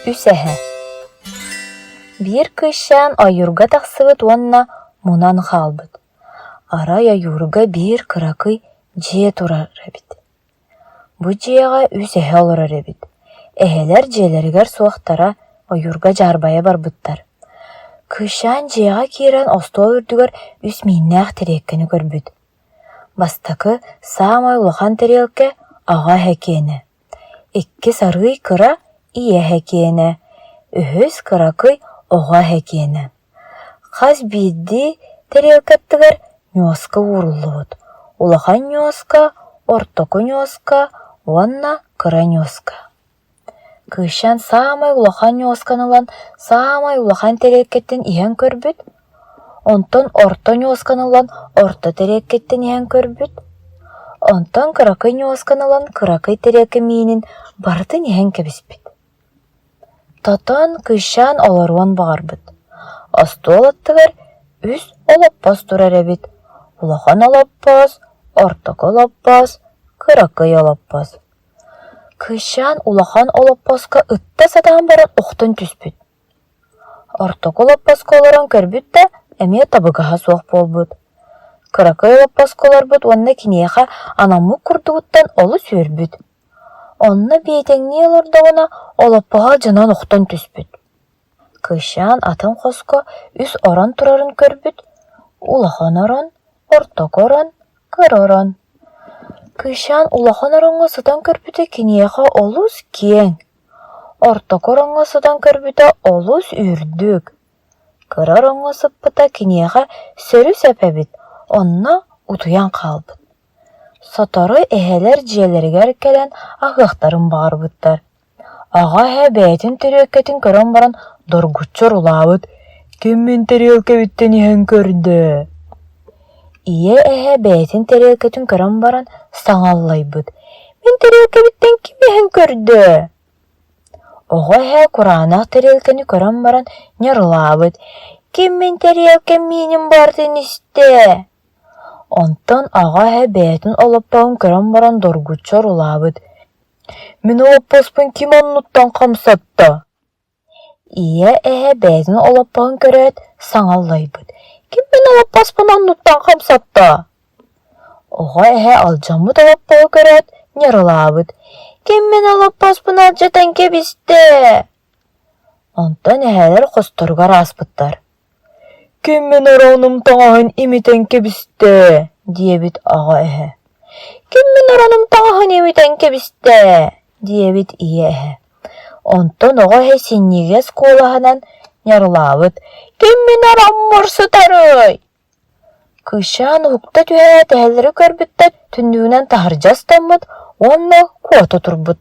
Үс эһэ Биир кыысчаан ойуурга тахсыбыт уонна мунан хаалбыт. Арай ойуурга биир кыракый дьиэ турар эбит. Бу дьиэҕэ үс эһэ олорор эбит. Эһэлэр дьиэлэригэр суохтара, ойуурга дьаарбайа барбыттар. Кыысчаан дьиэҕэ киирэн остуол үрдүгэр үс мииннээх тэриэккэни көрбүт. Бастакы, саамай улахан тэриэлкэ аҕа эһэ киэнэ. Иккис арыый кыра ийэ эһэ киэнэ, үһүс кыракый оҕо эһэ киэнэ. Хас биирдии тэриэлкэ аттыгар ньуоска ууруллубут: улахан ньуоска, ортоку ньуоска уонна кыра ньуоска. Кыысчаан саамай улахан ньуосканы ылан саамай улахан тэриэлкэттэн иһэн көрбүт, онтон орто ньуосканы ылан орто тэриэлкэттэн иһэн көрбүт, онтон кыракый ньуосканы ылан кыракый тэриэлкэ миинин барытын иһэн кэбиспит. Тотон кыысчаан олоруон баҕарбыт. Остуол аттыгар үс олоппос турар эбит: улахан олоппос, ортоку олоппос, кыракый олоппос. Кыысчаан улахан олоппоско ытта сатаан баран охтон түспүт. Ортоку олоппоско олорон көрбүт да, эмиэ табыгаһа суох буолбут. Кыракый олоппоско олорбут уонна киниэхэ анаммыт курдугуттан олус үөрбүт. Онно биэтэҥнии олордоҕуна олоппоһо дьонон охтон түспүт. Кыысчаан атын хоско үс орон турарын көрбүт: улахан орон, ортоку орон, кыра орон. Кыысчаан улахан ороҥҥо сытан көрбүтэ киниэхэ олус киэҥ, ортоку ороҥҥо сытан көрбүтэ олус үрдүк, кыра ороҥҥо сыппыта киниэхэ сөрү-сөп эбит, онно утуйан хаалбыт. Сотору эһэлэр дьиэлэригэр кэлэн аһыахтарын баҕарбыттар. Аҕа эһэ бэйэтин тэриэлкэтин көрөн баран доргуччу орулаабыт: «Ким мин тэриэлкэбиттэн иһэн көрдө?» Ийэ эһэ бэйэтин тэриэлкэтин көрөн баран саҥа аллайбыт: «Мин тэриэлкэбиттэн ким иһэн көрдө?» Оҕо эһэ кураанах тэриэлкэни көрөн баран ньарылаабыт: «Ким мин тэриэлкэм миинин барытын истэ?» Онтон аҕа эһэ бэйэтин олоппоһун көрөн баран доргуччу орулаабыт: «Мин олоппоспун ким оннуттан хамсатта?» Ийэ эһэ бэйэтин олоппоһун көрөөт, саҥа аллайбыт: «Ким мин олоппоспун оннуттан хамсатта?» Оҕо эһэ алдьаммыт олоппоһу көрөөт, ньарылаабыт: «Ким мин олоппоспун алдьатан кэбистэ?» Онтон эһэлэр хосторугар ааспыттар. «Ким мин оронум таҥаһын имитэн кэбистэ?» диэбит аҕа эһэ. «Ким мин оронум таҥаһын имитэн кэбистэ?» диэбит ийэ эһэ. Онтон оҕо эһэ синньигэс куолаһынан ньарылаабыт: «Ким мин ороммор сытарый?» Кыысчаан уһукта түһээт эһэлэри көрбүттэр түннүгүнэн таһырдьа ыстаммыт уонна куота турбут.